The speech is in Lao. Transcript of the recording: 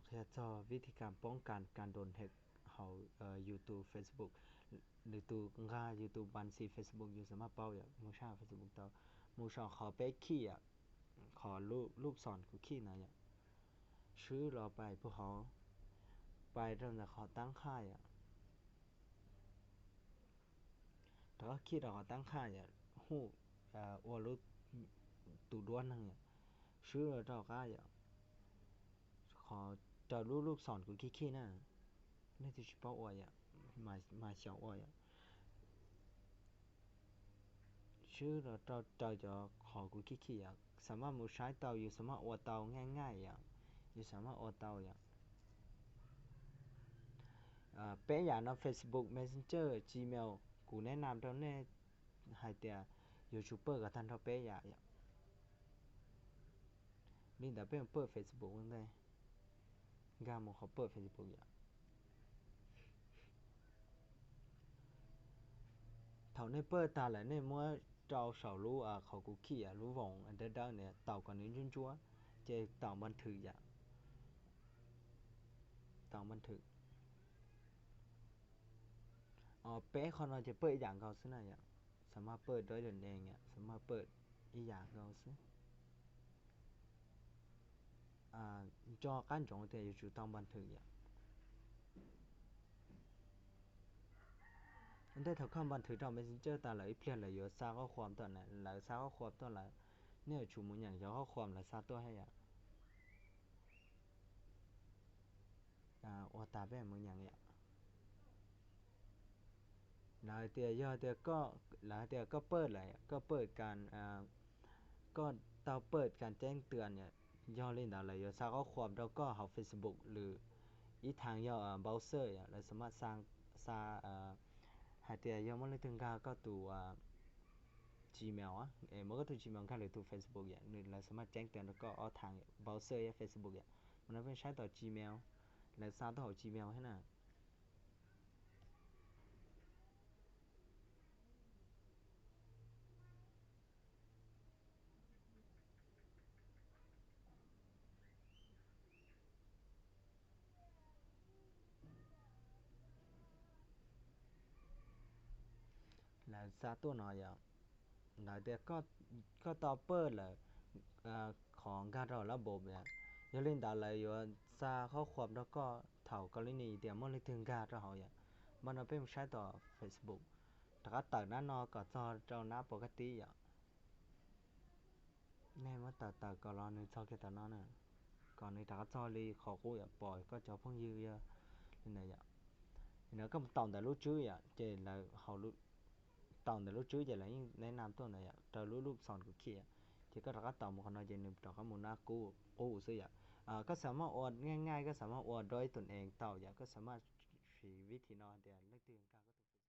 ພະເຈົ້າ ວິທີການປ້ອງກັນການໂດນແຮັກເຮົາ ເອີ ຢູ່ຕູ້ Facebook ຫຼືຕູ້ ຫາຢູ່ຕູ້ບັນຊີ Facebook ຢູ່ ສາມາດເປົ່າຢາກ ໝູຊາ Facebook ເຕົາ ໝູຊາ ຂໍເປຂີ້ອະ ຂໍລູບ ລູບສອນກູຂີ້ນະຢາ ຊື່ລໍໄປພວກເຮົາ ໄປຕັ້ງແຕ່ຂໍຕັ້ງຄ່າຍອະ ເຮົາຄິດເອົາ ເຮົາຕັ້ງຄ່າຢາກ ຮູ້ ເອີ ອັວລຸ ຕູດ້ວນນັ້ນຍາ ຊື່ເຮົາກ້າຢາກ ຂໍເຈົ້າລູບ ລູບສອນກູຂີ້ໆນະ ແລ້ວຊິເປົ່າອວຍອະ ມາ ມາສຽວອວຍອະ ຊື່ເຮົາເຈົ້າ ເຈົ້າຈະຂໍກູຂີ້ໆອະ ສາມາດໝູຊາຍເຕົາຢູ່ ສາມາດອວດເຕົາງ່າຍໆອະ ຢູ່ສາມາດອວດເຕົາອະ ເອີ ເປຢາເນາະ Facebook Messenger Gmail ກູແນະນຳເຈົ້າແນ່ ໃຫ້ແຕ່ YouTuber ກໍທັນເທົ່າເປຢາ ລິນດາເປັນເປີດ Facebook ເບິ່ງໄດ້ ກາໝູເຂົາເປີດ Facebook ຢາ ເທົ່າໃນເປີດຕາແຫຼະ ໃນເມື່ອເຈົ້າເຊົາຮູ້ ອາ ເຂົາກູຂີ້ອະ ຮູ້ວົງ ອັນເດີດາເນຍ ເຕົາກວ່ານີ້ຈົວໆ ເຈເຕົາບັນທຶກຢາ ເຕົາບັນທຶກ ອໍ ເປຂອງເຮົາຈະເປີດອີກຢ່າງເກົ່າຊື່ນະ ສາມາດເປີດດ້ວຍຕົນເອງ ສາມາດເປີດອີກຢ່າງເກົ່າຊື່ ອາ ຈອກັນຈອງເຕຍຢູ່ຈຸດຕ້ອງບັນທຶກ ອັນເດເທົ່າຄຳບັນທຶກເທົ່າ Messenger ຕາລາວອີເພຍລາວຢູ່ ຊາກຂໍ້ຄວາມຕອນນັ້ນ ລາວຊາກຂໍ້ຄວາມຕອນລາວ ເນຍ ຊຸມໝູ່ຫຍັງ ຢາກຂໍ້ຄວາມລາວຊາກຕົວໃຫ້ ອາ ໂອຕາແບບເມືອງຫຍັງເອຍ ລາວເຕຍ ຍໍເຕຍກໍ ລາວເຕຍກໍເປີດແຫຼະ ກໍເປີດການ ອາ ກໍເຕົາເປີດການແຈ້ງເຕືອນເນຍ ຍໍຫຼິ້ນດາວລາວຢູ່ ຊາກຂໍ້ຄວາມ ແລ້ວກໍເຮົາ Facebook ຫຼື ອີກທາງ ຍໍ ອາ browser ເນຍ ລາວສາມາດສ້າງ ຊາ ອາ ຫາເຕຍ ຍໍມາເລີຍ ເຖິງກາກໍຕູ ອາ Gmail ອະ ເອ ມັນກໍຕູ Gmail ກາ ຫຼື ຕູ Facebook ເນຍ ລາວສາມາດແຈ້ງເຕືອນ ແລ້ວກໍອອກທາງ browser ເນຍ Facebook ເນຍ ມັນເປັນໃຊ້ຕໍ່ Gmail ແລະ ຊາວຕໍ່ Gmail ໃຫ້ນະ ລາວຊາຕົວນ້ອຍອະ ລາວເຕຍກໍ ກໍຕໍ່ເປີດລະ ອາ ຂອງກາດເຮົາລະບົບເນຍ ຢ່າຫຼິ້ນດາວລາວຢູ່ ຊາກຂໍ້ຄວາມ ແລ້ວກໍເຖົ້າກໍລິນີເຕຍ ມັນເລີຍເຖິງກາດເຮົາເນຍ ມັນເອົາໄປໃຊ້ຕໍ່ Facebook ຖ້າກາເຕີນະເນາະ ກໍຈອເຈົ້ານະປົກກະຕິອະ ແນ່ມາເຕີເຕີກໍລໍໜຶ່ງຊອກເກຕະເນາະນະ ກ່ອນໜຶ່ງຖ້າກາຈອລີ ຂໍກູຢາກປ່ອຍ ກໍຈອເພິ່ງຍືເຍ ນີ້ນະ ເນາະ ກໍຕ້ອງໄດ້ຮູ້ຈື່ອະ ເຈແລ້ວເຮົາ ຕ້ອງໄດ້ຮູ້ຈື່ ເຈແລ້ວແນະນຳຕົວນະ ເຈົ້າຮູ້ ລູບສອນກູຂີ້ອະ ເຈກໍຖ້າກາຕອບໝູ່ຂະນ້ອຍ ເຈໜຶ່ງຕອບຄຳໝູ່ນະ ກູ ກູຊື່ອະ ອາ ກໍສາມາດອວດງ່າຍໆ ກໍສາມາດອວດດ້ວຍຕົນເອງເຕົາ ຢາກກໍສາມາດ ວິທີເນາະ ເດ ເລື່ອງທີ່ການ